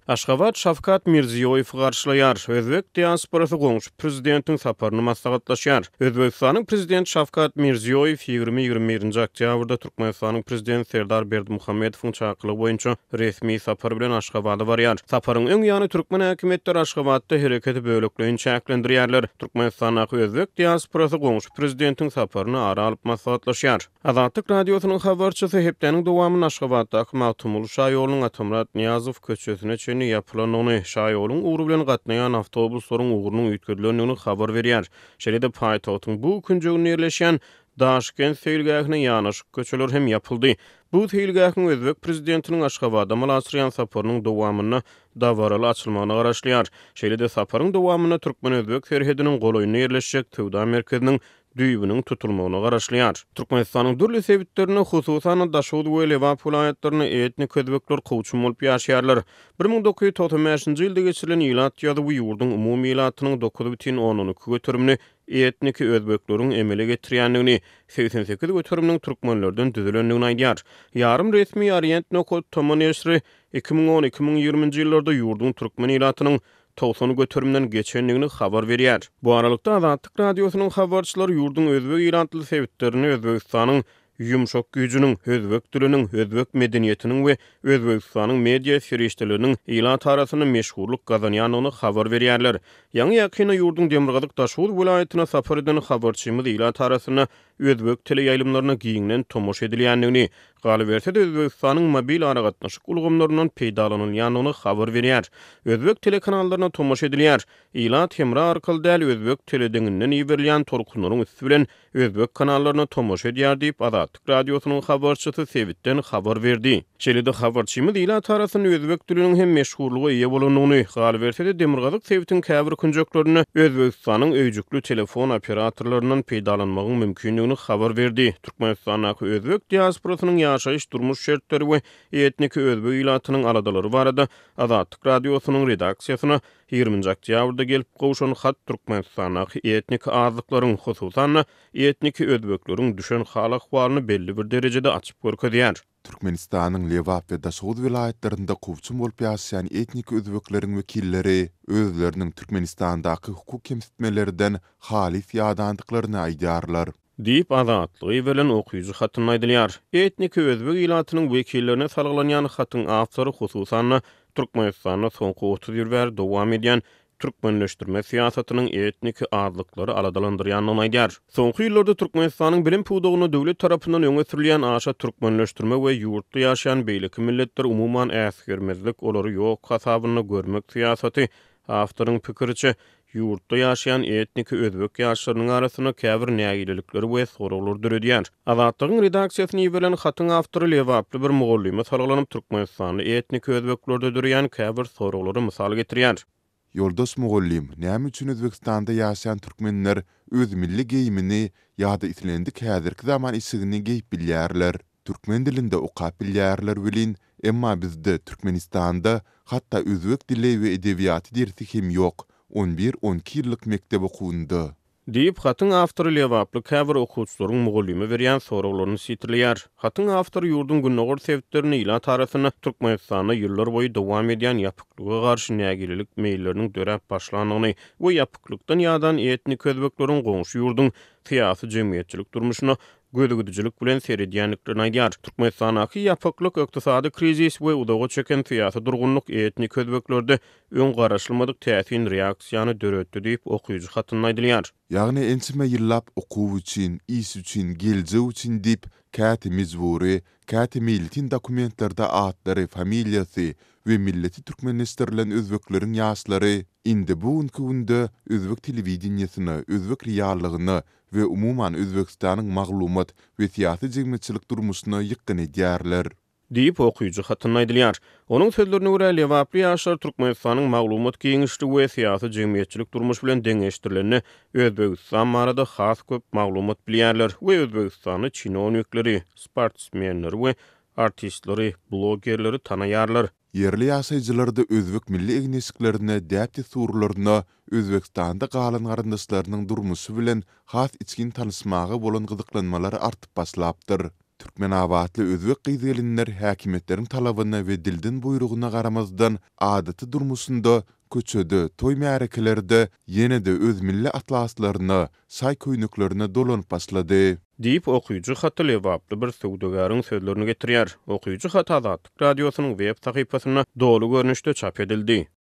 Aşgabat Şawkat Mirziýoýewi garşylaýar, özbek diasporasy goňşy prezidentiň saparyny maslahatlaşýar. Özbegistanyň Prezidenti Şawkat Mirziýoýew ýigrimi-ýigrimi birinji oktýabrda Türkmenistanyň Prezidenti Serdar Berdimuhamedowyň çakylygy boýunça resmi sapar bilen Aşgabada barýar. Saparyň öň ýany türkmen häkimiýetleri Aşgabatda hereketi bölekleýin çäklendirýärler. Türkmenistandaky özbek diasporasy goňşy prezidentiň saparyny ara alyp maslahatlaşýar. Azatlyk Radiosynyň habarçysy hepdäniň dowamynda Aşgabatdaky Magtymguly şaýolunyň Atamyrat Nyýazow köçesine çenli ýapylandygyny, şaýoluň ugry bilen gatnaýan awtobuslaryň ugrunyň üýtgedilendigini habar berýär. Şeýle-de paýtagtyň bu künjeginde ýerleşýän Daşkent seýilgähine ýanaşyk köçeler hem ýapyldy. Bu seýilgähiň özbek prezidentiniň Aşgabada amala aşyrýan saparynyň dowamynda dabaraly açylmagyna garaşylýar. Şeýle-de saparyň dowamynda türkmen-özbek serhediniň golaýynda ýerleşjek söwda merkeziniň düýbüniň tutulmagyna garaşylýar. Türkmenistanyň dürli sebitlerinde, hususan-da, Daşoguz we Lebap welaýatlarynda etnik özbekler kowçum bolup ýaşaýarlar. 1995-nji ýylda geçirilen ilat ýazuwy ýurduň umumy ilatynyň 9,2 göterimini etniki özbekleriň emele getirýändigini, 88 göteriminiň türkmenlerden düzülendigini aýdýar. Ýarym resmi Orient nokat tm neşiri 2010-2020-nji ýyllarda ýurduň türkmen ilatynyň 90 göterimden geçendigini habar berýär. Bu aralykda, Azatlyk Radiosynyň habarçylary ýurduň özbek ilatly sebitlerinde Özbegistanyň ýumşak güýjüniň, özbek diliniň, özbek medeniýetiniň we Özbegistanyň media serişdeleriniň ilat arasynda meşhurlyk gazanýandygyny habar berýärler. Ýaňy-ýakynda ýurduň demirgazyk Daşoguz welaýatyna sapar eden habarçymyz ilat arasynda özbek teleýaýlymlaryna giňden tomaşa edilýändigini, galyberse-de Özbegistanyň mobil aragatnaşyk ulgamlaryndan peýdalanylýandygyny habar berýär. Özbek telekanallaryna tomaşa edilýär. Ilat hemra arkaly däl, özbek teledeňinden iberilýän tolkunlaryň üsti bilen özbek kanallaryna tomaşa edýär diýip, Azatlyk Radiosynyň habarçysy sebitden habar berdi. Şeýle-de habarçymyz ilat arasynda özbek diliniň hem meşhurlyga eýe bolandygyny, galyberse-de demirgazyk sebitiň käbir künjeklerinde Özbegistanyň öýjükli telefon operatorlaryndan peýdalanmagyň mümkindigini habar berdi. Türkmenistandaky özbek diasporasynyň ýaşaýyş-durmuş şertleri we etniki özbek ilatynyň aladalary barada Azatlyk Radiosynyň redaksiýasyna ýigriminji oktýabrda gelip gowşan hat Türkmenistandaky etniki azlyklaryň, hususan-da, etniki özbekleriň düşen hal-ahwalyny belli bir derejede açyp görkezýär. Türkmenistanyň Lebap we Daşoguz welaýatlarynda kowçum bolup ýaşaýan etniki özbekleriň wekilleri özleriniň Türkmenistandaky hukuk kemsitmelerden halys ýadandyklaryny aýdýarlar. Diýip, Azatlyga iberilen okyjy hatynda aýdylýar. Etniki özbek ilatynyň wekillerine salgylanýan hatyň awtory, hususan-da, Türkmenistanda soňky 30 ýyl bäri dowam edýän türkmenleşdirme syýasatynyň etniki azlyklary aladalandyrýandygyny aýdýar. Soňky ýyllarda Türkmenistanyň bilim pudagynda döwlet tarapyndan öňe sürülýän aşa türkmenleşdirme we ýurtda ýaşaýan beýleki milletleri umuman äsgermezlik, olary ýok hasabynda görmek syýasaty, awtoryň pikiriçe, ýurtda ýaşaýan etniki özbek ýaşlarynyň arasynda käbir nägilelikleri we soraglary döredýär. Azatlygyň redaksiýasyna iberilen hatyň awtory lebaply bir mugallyma salgylanyp, türkmenistanly etniki özbeklerde döreýän käbir soraglary mysal getirýär. Ýoldaş mugallym, näme üçin Özbegistanda ýaşaýan türkmenler öz milli geýimini ýa-da islendik häzirki zaman eşigini geýip bilýärler? Türkmen dilinde okap bilýärler welin, emma bizde Türkmenistanda hatda özbek dili we edebiýaty dersi hem ýok, on bir, on iki ýyllyk mekdep okuwynda. Diýip, hatyň awtory lebaply käbir okuwçylaryň mugallyma berýän soraglaryny sitirleýär. Hatyň awtory ýurduň gündogar sebitlerinde ilat arasynda Türkmenistanda ýyllar boýy dowam edýän ýapyklyga garşy nägilelik meýilleriniň döräp başlandygyny we ýapyklykdan ýadan etnik özbekleriň goňşy ýurduň syýasy-jemgyýetçilik durmuşyna gözügidijilik bilen seredýändiklerini aýdýar. Türkmenistandaky ýapyklyk, ykdysady krizis we uzaga çeken syýasy durgunlyk etnik özbeklerde öň garaşylmadyk täsin reaksiýany döretdi diýip, okyjy hatynda aýdylýar. Ýagny ençeme ýyllap okuw üçin, iş üçin, geljek üçin diýip, käte mejbury, käte meýletin dokumentlerde atlary, familiýasy we milleti türkmenleşdirilen özbekleriň ýaşlary indi bu günki günde özbek telewideniýesine, özbek reallygyna we umuman Özbegistanyň maglumat we syýasy-jemgyýetçilik durmuşyna ýykgyn edýärler. Diýip, okyjy hatynda aýdylýar. Onuň sözlerine görä, lebaply ýaşlar Türkmenistanyň maglumat giňişligi we syýasy-jemgyýetçilik durmuşy bilen deňeşdirilende Özbegistan barada has köp maglumat bilýärler we özbegistanly çinownikleri, sportsmenleri we artistleri, blogerleri tanaýarlar. Ýerli ýaşaýjylarda özbek milli egin-eşiklerine, däp-dessurlaryna, Özbegistanda galan garyndaşlarynyň durmuşy bilen has içgin tanyşmaga bolan gyzyklanmalar artyp başlapdyr. Türkmenabatly özbek gyz-gelinler häkimiýetleriň talabyna we dilden buýrugyna garamazdan, adaty durmuşynda, köçede, toý-märekelerde ýene-de öz milli atlaslaryna, şaý köýneklerine dolanyp başlady. Diýip, okyjy haty lebaply bir söwdagäriň sözlerini getirýär. Okyjy haty Azatlyk Radiosynyň web sahypasynda doly görnüşde çap edildi.